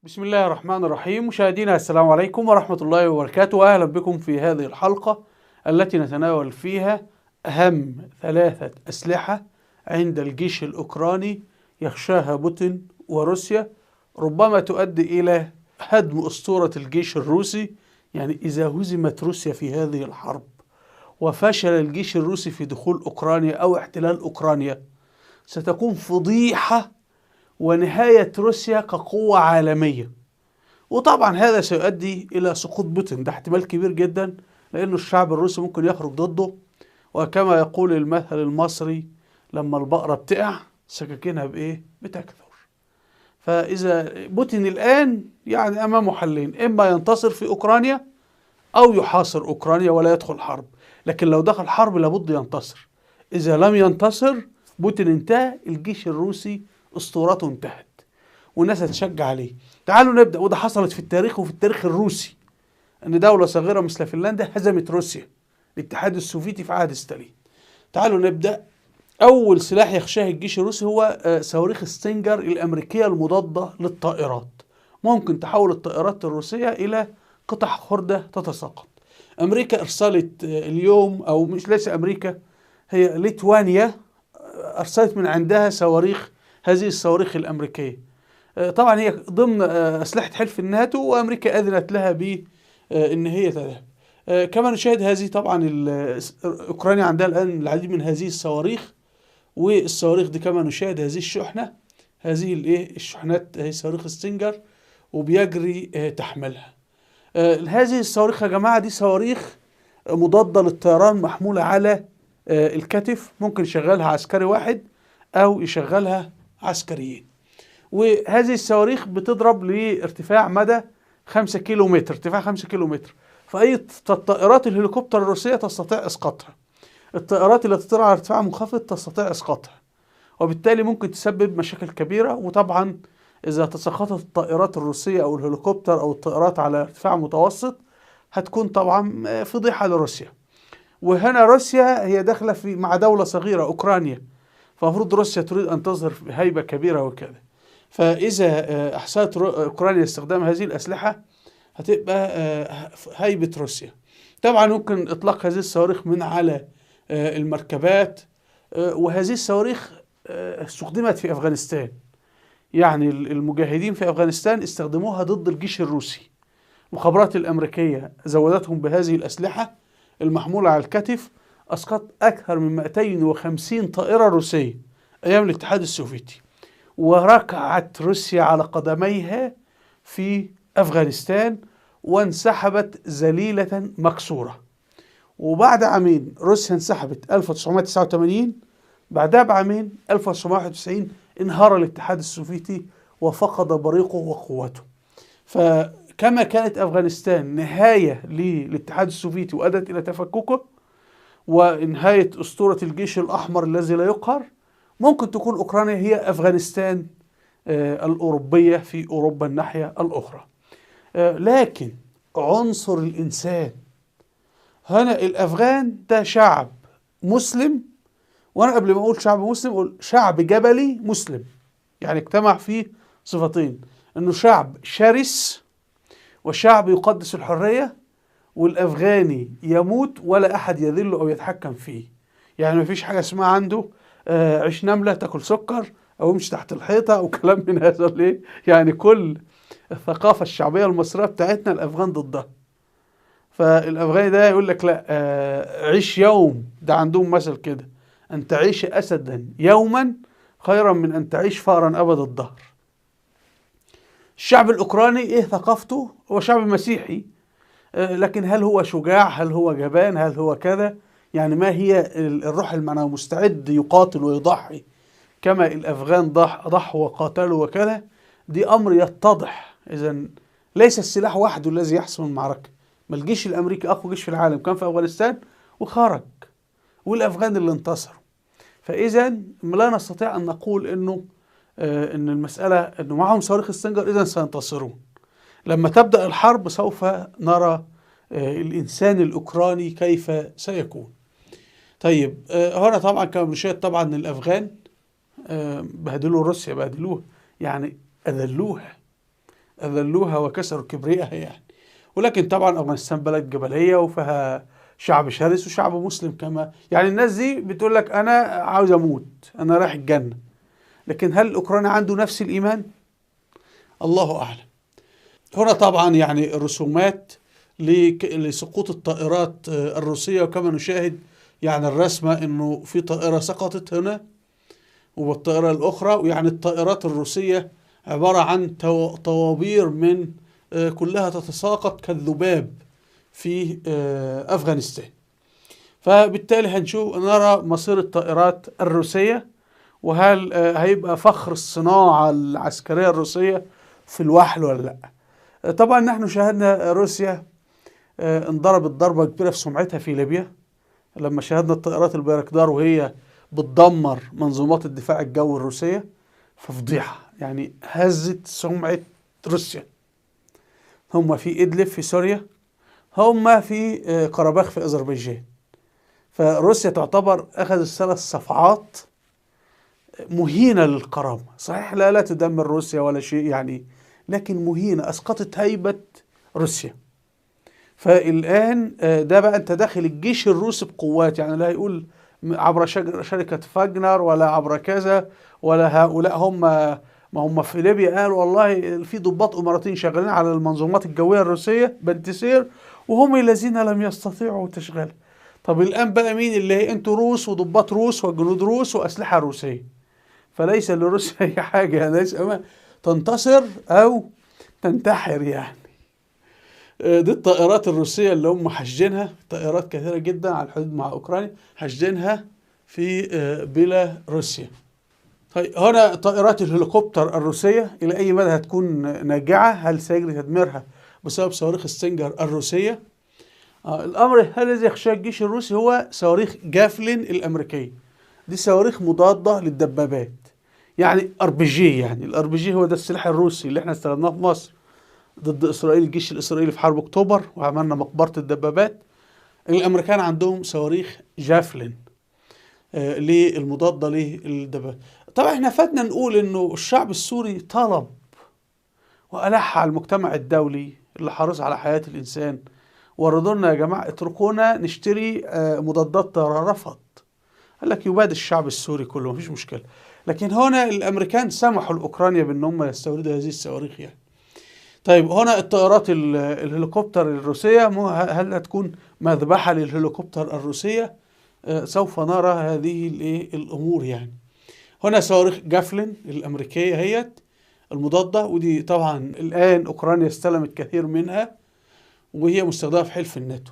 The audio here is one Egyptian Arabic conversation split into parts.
بسم الله الرحمن الرحيم. مشاهدينا السلام عليكم ورحمة الله وبركاته، وأهلا بكم في هذه الحلقة التي نتناول فيها أهم 3 أسلحة عند الجيش الأوكراني يخشاها بوتين وروسيا، ربما تؤدي إلى هدم أسطورة الجيش الروسي. يعني إذا هزمت روسيا في هذه الحرب وفشل الجيش الروسي في دخول أوكرانيا أو احتلال أوكرانيا، ستكون فضيحة ونهاية روسيا كقوة عالمية. وطبعا هذا سيؤدي إلى سقوط بوتين، ده احتمال كبير جدا، لأنه الشعب الروسي ممكن يخرج ضده. وكما يقول المثل المصري، لما البقرة بتقع سكاكينها بإيه؟ بتكثر. فإذا بوتين الآن يعني أمامه حلين، إما ينتصر في أوكرانيا أو يحاصر أوكرانيا ولا يدخل حرب. لكن لو دخل حرب لابد ينتصر. إذا لم ينتصر بوتين انتهى، الجيش الروسي أسطورته انتهت والناس هتشجع عليه. تعالوا نبدأ، وده حصلت في التاريخ وفي التاريخ الروسي، أن دولة صغيرة مثل فنلندا هزمت روسيا الاتحاد السوفيتي في عهد ستالين. تعالوا نبدأ. أول سلاح يخشاه الجيش الروسي هو صواريخ ستينجر الأمريكية المضادة للطائرات. ممكن تحول الطائرات الروسية إلى قطع خردة تتساقط. أمريكا أرسلت اليوم، أو مش ليس أمريكا، هي ليتوانيا أرسلت من عندها صواريخ، هذه الصواريخ الأمريكية. طبعا هي ضمن أسلحة حلف الناتو، وأمريكا أذنت لها بأن هي تذهب. كما نشاهد هذه طبعا أوكرانيا عندها الآن العديد من هذه الصواريخ، والصواريخ دي كما نشاهد هذه الشحنة، هذه الايه الشحنات، هي صواريخ ستينجر، وبيجري تحملها. هذه الصواريخ يا جماعة دي صواريخ مضادة للطيران محمولة على الكتف، ممكن يشغلها عسكري واحد أو يشغلها عسكريين. وهذه الصواريخ بتضرب لارتفاع مدى 5 كيلو متر، ارتفاع 5 كيلو متر. فأي الطائرات الهليكوبتر الروسية تستطيع إسقاطها. الطائرات اللي تطير على ارتفاع منخفض تستطيع إسقاطها، وبالتالي ممكن تسبب مشاكل كبيرة. وطبعا إذا تساقطت الطائرات الروسية أو الهليكوبتر أو الطائرات على ارتفاع متوسط هتكون طبعا فضيحة لروسيا. وهنا روسيا هي داخلة في مع دولة صغيرة أوكرانيا، فمفروض روسيا تريد أن تظهر هيبة كبيرة وكذا. فإذا أحسنت أوكرانيا استخدام هذه الأسلحة هتبقى هيبة روسيا. طبعا ممكن إطلاق هذه الصواريخ من على المركبات، وهذه الصواريخ استخدمت في أفغانستان. يعني المجاهدين في أفغانستان استخدموها ضد الجيش الروسي. المخابرات الأمريكية زودتهم بهذه الأسلحة المحمولة على الكتف، أسقط أكثر من 250 طائرة روسية أيام الاتحاد السوفيتي، وركعت روسيا على قدميها في أفغانستان وانسحبت ذليلة مكسورة. وبعد عامين روسيا انسحبت 1989، بعدها بعامين 1991 انهار الاتحاد السوفيتي وفقد بريقه وقوته. فكما كانت أفغانستان نهاية للاتحاد السوفيتي وأدت إلى تفككه ونهاية أسطورة الجيش الأحمر الذي لا يقهر، ممكن تكون أوكرانيا هي أفغانستان الأوروبية في أوروبا الناحية الأخرى. لكن عنصر الإنسان هنا، الأفغان ده شعب مسلم، وأنا قبل ما أقول شعب مسلم أقول شعب جبلي مسلم. يعني اجتمع فيه صفتين، أنه شعب شرس وشعب يقدس الحرية، والأفغاني يموت ولا أحد يذله أو يتحكم فيه. يعني ما فيش حاجة اسمها عنده عيش نملة تاكل سكر أو امشي تحت الحيطة أو كلام من هذا. ليه؟ يعني كل الثقافة الشعبية المصرية بتاعتنا الأفغان ضدها. فالأفغاني ده يقول لك لا، عيش يوم، ده عندهم مثل كده، أن تعيش أسدا يوما خيرا من أن تعيش فأرا أبد الدهر. الشعب الأوكراني إيه ثقافته؟ هو شعب مسيحي، لكن هل هو شجاع؟ هل هو جبان؟ هل هو كذا؟ يعني ما هي الروح المعنوية؟ مستعد يقاتل ويضحي كما الأفغان ضحوا وقاتلوا وكذا. دي أمر يتضح. إذن ليس السلاح وحده الذي يحسم المعركة. ما الجيش الأمريكي أقوى جيش في العالم كان في أفغانستان وخرج، والأفغان اللي انتصروا. فإذا لا نستطيع أن نقول إنه إن المسألة إنه معهم صواريخ ستينجر إذا سينتصرون. لما تبدأ الحرب سوف نرى الإنسان الأوكراني كيف سيكون. طيب هنا طبعا كما بنشاهد طبعا الأفغان بهدلوا روسيا، بهدلوها يعني أذلوها، أذلوها وكسروا كبريائها يعني. ولكن طبعا أفغانستان بلد جبلية وفيها شعب شرس وشعب مسلم كما يعني. الناس دي بتقول لك أنا عاوز أموت، أنا رايح الجنة. لكن هل الأوكراني عنده نفس الإيمان؟ الله أعلم. هنا طبعا يعني الرسومات لسقوط الطائرات الروسية، وكما نشاهد يعني الرسمة انه في طائرة سقطت هنا والطائرة الأخرى، ويعني الطائرات الروسية عبارة عن طوابير من كلها تتساقط كالذباب في أفغانستان. فبالتالي هنشوف نرى مصير الطائرات الروسية، وهل هيبقى فخر الصناعة العسكرية الروسية في الوحل ولا لا. طبعا نحن شاهدنا روسيا انضربت ضربة كبيرة في سمعتها في ليبيا لما شاهدنا الطائرات البيرقدار وهي بتدمر منظومات الدفاع الجوي الروسية، ففضيحة يعني هزت سمعة روسيا. هم في إدلب في سوريا، هم في قرباخ في أذربيجان. فروسيا تعتبر أخذت 3 صفعات مهينة للكرامة. صحيح لا تدمر روسيا ولا شيء يعني، لكن مهينة، أسقطت هيبة روسيا. فالآن ده بقى أنت داخل الجيش الروسي بقوات، يعني لا يقول عبر شركة فاجنر ولا عبر كذا ولا هؤلاء. هم ما هم في ليبيا قالوا والله في ضباط إماراتيين شغالين على المنظومات الجوية الروسية بنتسير، وهم الذين لم يستطيعوا تشغيلها. طب الآن بقى مين اللي هي؟ انتوا روس وضباط روس وجنود روس وأسلحة روسية. فليس لروسيا أي حاجة، يعني ليس أما تنتصر أو تنتحر يعني. دي الطائرات الروسية اللي هم حاجزينها، طائرات كثيرة جدا على الحدود مع أوكرانيا حاجزينها في بيلاروسيا. طيب هنا طائرات الهليكوبتر الروسية إلى أي مدى هتكون ناجعة؟ هل سيجري تدميرها بسبب صواريخ السنجر الروسية؟ الأمر الذي يخشاه الجيش الروسي هو صواريخ جافلين الأمريكية. دي صواريخ مضادة للدبابات، يعني RPG. يعني ال RPG هو ده السلاح الروسي اللي احنا استخدمناه في مصر ضد إسرائيل، الجيش الإسرائيلي في حرب أكتوبر، وعملنا مقبرة الدبابات. الأمريكان عندهم صواريخ جافلين للمضادة للدبابات. طبعا احنا فاتنا نقول انه الشعب السوري طلب وألح على المجتمع الدولي اللي حريص على حياة الإنسان، وردوا لنا يا جماعة اتركونا نشتري مضادات طيران. رفض، قال لك يباد الشعب السوري كله مفيش مشكلة. لكن هنا الأمريكان سمحوا لأوكرانيا بأن هم يستوردوا هذه الصواريخ يعني. طيب هنا الطائرات الهليكوبتر الروسية، هل هتكون مذبحة للهليكوبتر الروسية؟ سوف نرى هذه الأمور يعني. هنا صواريخ جافلين الأمريكية هيت المضادة، ودي طبعا الآن أوكرانيا استلمت كثير منها وهي مستخدمة في حلف الناتو.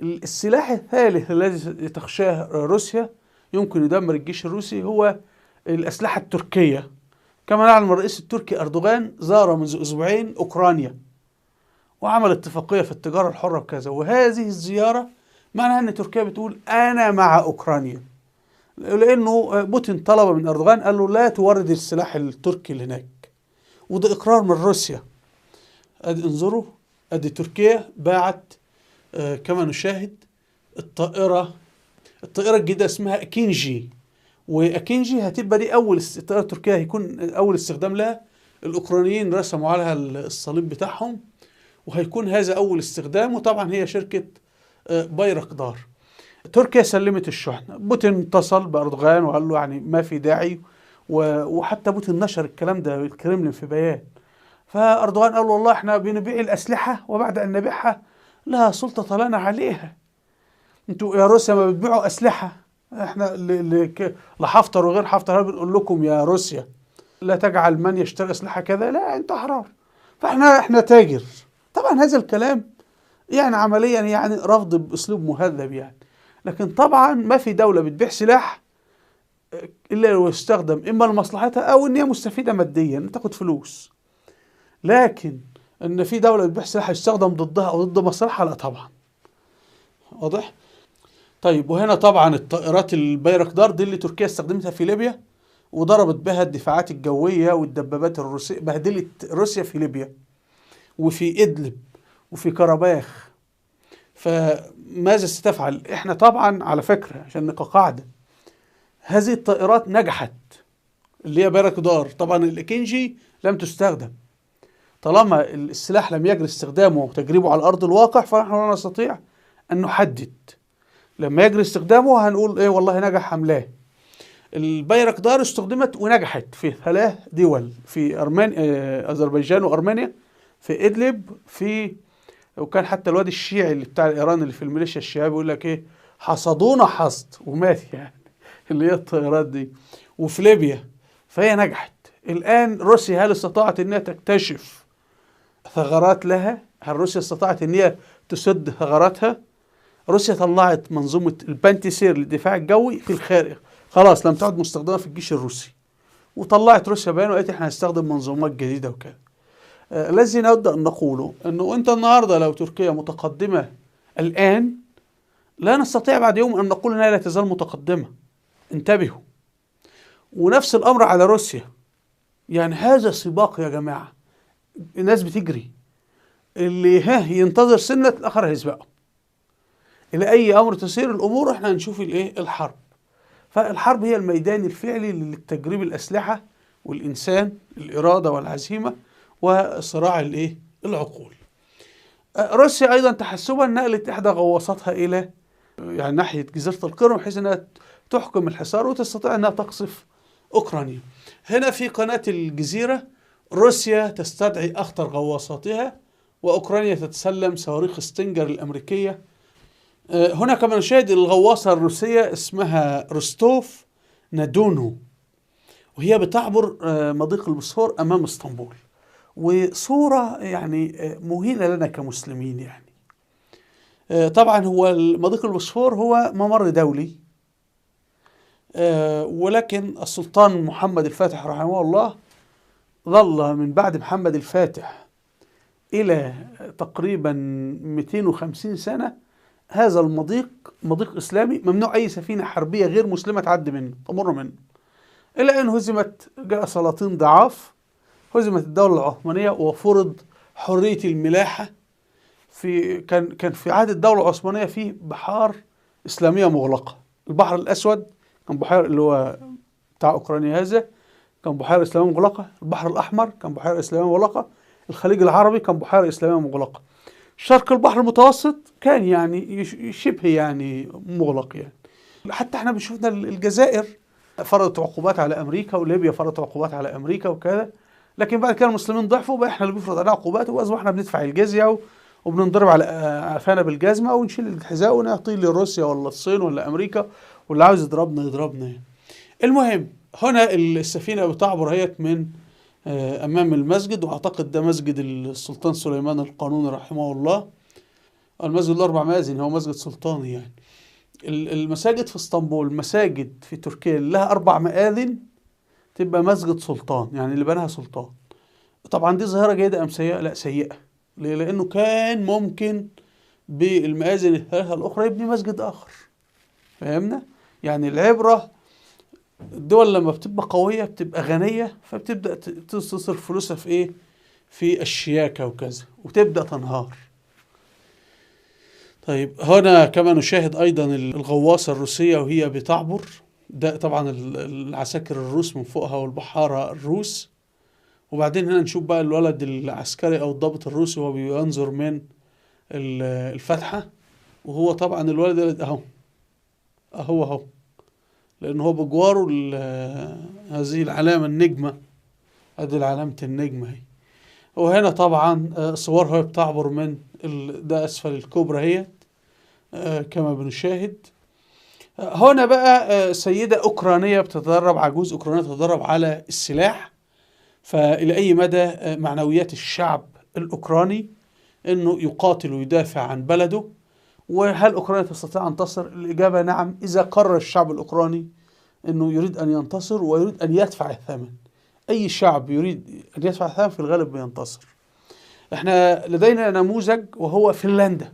السلاح الثالث الذي تخشاه روسيا يمكن يدمر الجيش الروسي هو الأسلحة التركية. كما نعلم الرئيس التركي أردوغان زار منذ أسبوعين أوكرانيا وعمل اتفاقية في التجارة الحرة وكذا، وهذه الزيارة معناها أن تركيا بتقول أنا مع أوكرانيا، لأنه بوتين طلب من أردوغان قال له لا تورد السلاح التركي اللي هناك، وده إقرار من روسيا. أدي انظروا، أدي تركيا باعت كما نشاهد الطائرة الجديدة اسمها أكينجي، وأكينجي هتبقى دي أول الطائرة التركية هيكون أول استخدام لها. الأوكرانيين رسموا عليها الصليب بتاعهم وهيكون هذا أول استخدام، وطبعا هي شركة بيرقدار. تركيا سلمت الشحنة، بوتين اتصل بأردوغان وقال له يعني ما في داعي، وحتى بوتين نشر الكلام ده الكرملين في بيان. فأردوغان قال والله احنا بنبيع الأسلحة وبعد أن نبيعها لا سلطة لنا عليها، انتوا يا روسيا ما بتبيعوا أسلحة، احنا لحفتر وغير حفتر بنقول لكم يا روسيا لا تجعل من يشتري أسلحة كذا، لا انت أحرار، فاحنا تاجر. طبعا هذا الكلام يعني عمليا يعني رفض بأسلوب مهذب يعني، لكن طبعا ما في دولة بتبيع سلاح إلا لو يستخدم إما لمصلحتها أو إن هي مستفيدة ماديا تاخد فلوس، لكن إن في دولة بتبيع سلاح يستخدم ضدها أو ضد مصالحها لا طبعا. واضح؟ طيب وهنا طبعا الطائرات البيرقدار دي اللي تركيا استخدمتها في ليبيا وضربت بها الدفاعات الجوية والدبابات الروسية، بهدلت روسيا في ليبيا وفي إدلب وفي كرباخ. فماذا ستفعل؟ احنا طبعا على فكرة عشان نبقى قاعدة، هذه الطائرات نجحت اللي هي بيرقدار، طبعا الإكينجي لم تستخدم، طالما السلاح لم يجري استخدامه وتجريبه على أرض الواقع فنحن لا نستطيع أن نحدد. لما يجري استخدامه هنقول إيه والله نجح أم لا. البيرقدار استخدمت ونجحت في 3 دول، في أرمينيا، أذربيجان وأرمينيا، في إدلب، في وكان حتى الواد الشيعي اللي بتاع الإيران اللي في الميليشيا الشيعية بيقول لك إيه حصدونا حصد ومات يعني اللي هي الطائرات دي، وفي ليبيا. فهي نجحت. الآن روسيا هل استطاعت إنها تكتشف ثغرات لها؟ هل روسيا استطاعت إن هي تسد ثغراتها؟ روسيا طلعت منظومة البانتسير للدفاع الجوي في الخارج، خلاص لم تعد مستخدمة في الجيش الروسي، وطلعت روسيا بيان وقالت احنا هنستخدم منظومات جديدة وكذا. الذي نود أن نقوله أنه أنت النهاردة لو تركيا متقدمة الآن لا نستطيع بعد يوم أن نقول أنها لا تزال متقدمة. انتبهوا. ونفس الأمر على روسيا. يعني هذا سباق يا جماعة، الناس بتجري، اللي ها ينتظر سنة الآخر هيسبقه. إلى أي أمر تسير الأمور احنا هنشوف الإيه الحرب. فالحرب هي الميدان الفعلي لتجريب الأسلحة والإنسان، الإرادة والعزيمة، وصراع الإيه العقول. روسيا أيضا تحسبا نقلت إحدى غواصاتها إلى يعني ناحية جزيرة القرم بحيث أنها تحكم الحصار وتستطيع أنها تقصف أوكرانيا. هنا في قناة الجزيرة روسيا تستدعي أخطر غواصاتها وأوكرانيا تتسلم صواريخ ستينجر الأمريكية. هنا كما نشاهد الغواصة الروسية اسمها روستوف نادونو، وهي بتعبر مضيق البوسفور أمام اسطنبول، وصورة يعني مهينة لنا كمسلمين. يعني طبعا هو مضيق البوسفور هو ممر دولي، ولكن السلطان محمد الفاتح رحمه الله ظل من بعد محمد الفاتح إلى تقريبا 250 سنة هذا المضيق مضيق إسلامي ممنوع أي سفينة حربية غير مسلمة تعدي منه، تمر منه، إلى أن هزمت، جاء سلاطين ضعاف، هزمت الدولة العثمانية وفرض حرية الملاحة. في كان في عهد الدولة العثمانية في بحار إسلامية مغلقة، البحر الأسود كان بحيرة اللي هو بتاع أوكرانيا هذا كان بحيرة إسلامية مغلقة، البحر الأحمر كان بحيرة إسلامية مغلقة، الخليج العربي كان بحيرة إسلامية مغلقة، شرق البحر المتوسط كان يعني شبه يعني مغلق. يعني حتى احنا بنشوفنا الجزائر فرضت عقوبات على أمريكا، وليبيا فرضت عقوبات على أمريكا وكذا، لكن بعد كده المسلمين ضعفوا وبقى احنا اللي بيفرض علينا عقوبات، واصبحنا بندفع الجزية وبننضرب على قفانا بالجزمة ونشيل الحذاء ونعطيه لروسيا ولا الصين ولا أمريكا، واللي عاوز يضربنا يضربنا يعني. المهم هنا السفينة بتعبر هيت من أمام المسجد، وأعتقد ده مسجد السلطان سليمان القانوني رحمه الله، المسجد الأربع مآذن، هو مسجد سلطاني يعني. المساجد في اسطنبول، مساجد في تركيا لها 4 مآذن تبقى مسجد سلطان، يعني اللي بناها سلطان. طبعا دي ظاهرة جيدة أم سيئة؟ لا سيئة. ليه؟ لأنه كان ممكن بالمآذن الثلاثة الأخرى يبني مسجد آخر. فهمنا؟ يعني العبرة الدول لما بتبقى قوية بتبقى غنية، فبتبدأ تصرف فلوسها في إيه؟ في الشياكة وكذا، وتبدأ تنهار. طيب هنا كما نشاهد أيضا الغواصة الروسية وهي بتعبر، ده طبعا العساكر الروس من فوقها والبحارة الروس. وبعدين هنا نشوف بقى الولد العسكري أو الضابط الروسي وهو بينظر من الفتحة، وهو طبعا الولد أهو أهو أهو، لأن هو بجواره هذه العلامة النجمة، أدي علامة النجمة اهي. وهنا طبعا صورها بتعبر من ده أسفل الكوبري اهي كما بنشاهد. هنا بقى سيدة أوكرانية بتتدرب، عجوز أوكرانية تتدرب على السلاح. فإلى أي مدى معنويات الشعب الأوكراني أنه يقاتل ويدافع عن بلده؟ وهل أوكرانيا تستطيع أن تنتصر؟ الإجابة نعم، إذا قرر الشعب الأوكراني أنه يريد أن ينتصر ويريد أن يدفع الثمن. أي شعب يريد أن يدفع الثمن في الغالب بينتصر. احنا لدينا نموذج وهو فنلندا.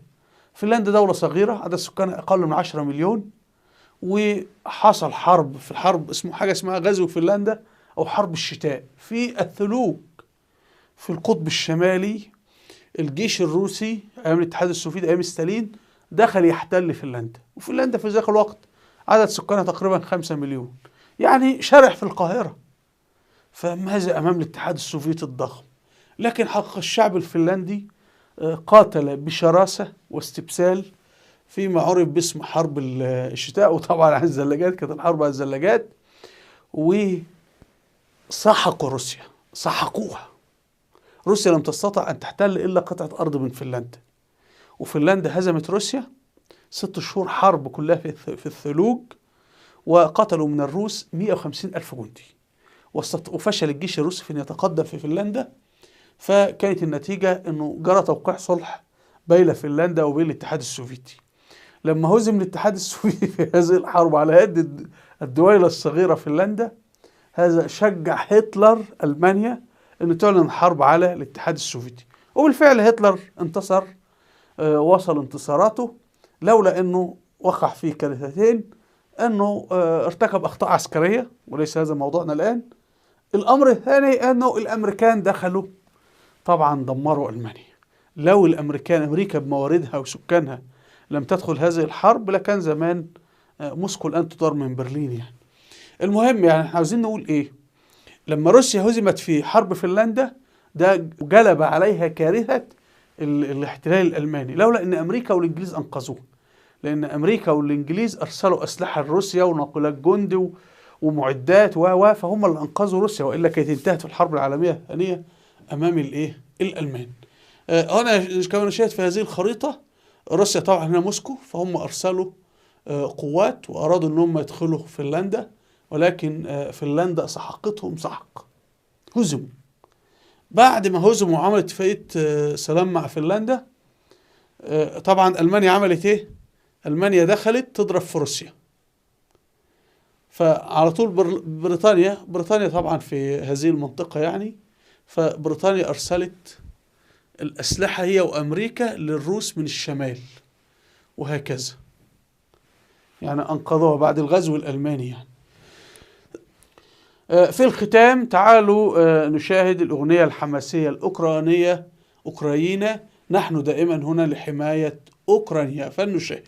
فنلندا دولة صغيرة، عدد سكانها أقل من 10 مليون، وحصل حرب، في الحرب اسمه حاجة اسمها غزو فنلندا أو حرب الشتاء، في الثلوج في القطب الشمالي. الجيش الروسي أيام الاتحاد السوفيتي أيام ستالين دخل يحتل فنلندا، وفنلندا في ذاك الوقت عدد سكانها تقريبا 5 مليون، يعني شارع في القاهرة. فماذا أمام الاتحاد السوفيتي الضخم؟ لكن حقق الشعب الفنلندي قاتل بشراسة واستبسال فيما عرف باسم حرب الشتاء، وطبعا على الزلاجات، كانت الحرب على الزلاجات، وسحقوا روسيا، سحقوها. روسيا لم تستطع أن تحتل إلا قطعة أرض من فنلندا، وفنلندا هزمت روسيا 6 شهور حرب كلها في الثلوج، وقتلوا من الروس 150 ألف جندي، وفشل الجيش الروسي في أن يتقدم في فنلندا. فكانت النتيجة أنه جرى توقيع صلح بين فنلندا وبين الاتحاد السوفيتي. لما هزم الاتحاد السوفيتي في هذه الحرب على يد الدويلة الصغيرة فنلندا، هذا شجع هتلر ألمانيا أنه تعلن حرب على الاتحاد السوفيتي، وبالفعل هتلر انتصر، وصل انتصاراته، لولا أنه وقع فيه كارثتين، أنه ارتكب أخطاء عسكرية وليس هذا موضوعنا الآن. الأمر الثاني أنه الأمريكان دخلوا طبعا دمروا ألمانيا. لو الأمريكان، أمريكا بمواردها وسكانها لم تدخل هذه الحرب لكان زمان موسكو الآن تدار من برلين يعني. المهم يعني احنا عاوزين نقول إيه، لما روسيا هزمت في حرب فنلندا ده جلب عليها كارثة الاحتلال الألماني، لولا أن أمريكا والإنجليز أنقذوه، لأن أمريكا والإنجليز أرسلوا أسلحة لروسيا وناقلات جند ومعدات و فهم اللي أنقذوا روسيا، وإلا كانت انتهت في الحرب العالمية الثانية أمام الإيه؟ الألمان. أنا كما نشاهد في هذه الخريطة روسيا طبعا هنا موسكو، فهم أرسلوا قوات وأرادوا أن هم يدخلوا فنلندا، ولكن فنلندا سحقتهم سحق، هزموا. بعد ما هزموا وعملت اتفاقية سلام مع فنلندا، طبعا ألمانيا عملت إيه؟ ألمانيا دخلت تضرب في روسيا، فعلى طول بريطانيا طبعا في هذه المنطقة يعني، فبريطانيا أرسلت الأسلحة هي وأمريكا للروس من الشمال وهكذا، يعني أنقذوها بعد الغزو الألماني يعني. في الختام تعالوا نشاهد الأغنية الحماسية الأوكرانية، أوكراينا، نحن دائما هنا لحماية أوكرانيا، فلنشاهد.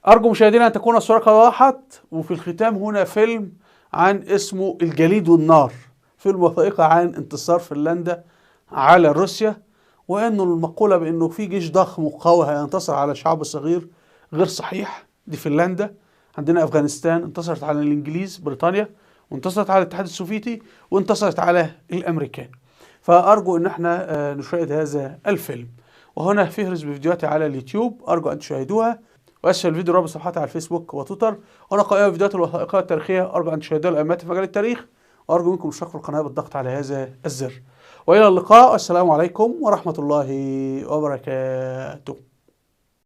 أرجو مشاهدينا أن تكون الصورة قد وضحت. وفي الختام هنا فيلم عن اسمه الجليد والنار، فيلم وثائقي عن انتصار فنلندا على روسيا، وأنه المقولة بأنه في جيش ضخم وقوي هينتصر على شعب صغير غير صحيح. دي فنلندا. عندنا أفغانستان انتصرت على الإنجليز بريطانيا، وانتصرت على الاتحاد السوفيتي، وانتصرت على الأمريكان. فأرجو أن احنا نشاهد هذا الفيلم. وهنا فهرس بفيديوهاتي على اليوتيوب، أرجو أن تشاهدوها، وأسفل الفيديو رابط صفحاتي على الفيسبوك وتويتر، وأنا قائمة فيديوهات الوثائقية التاريخية، أرجو أن تشاهدوها الأمات في مجال التاريخ، وأرجو منكم الاشتراك في القناة بالضغط على هذا الزر. وإلى اللقاء، والسلام عليكم ورحمة الله وبركاته.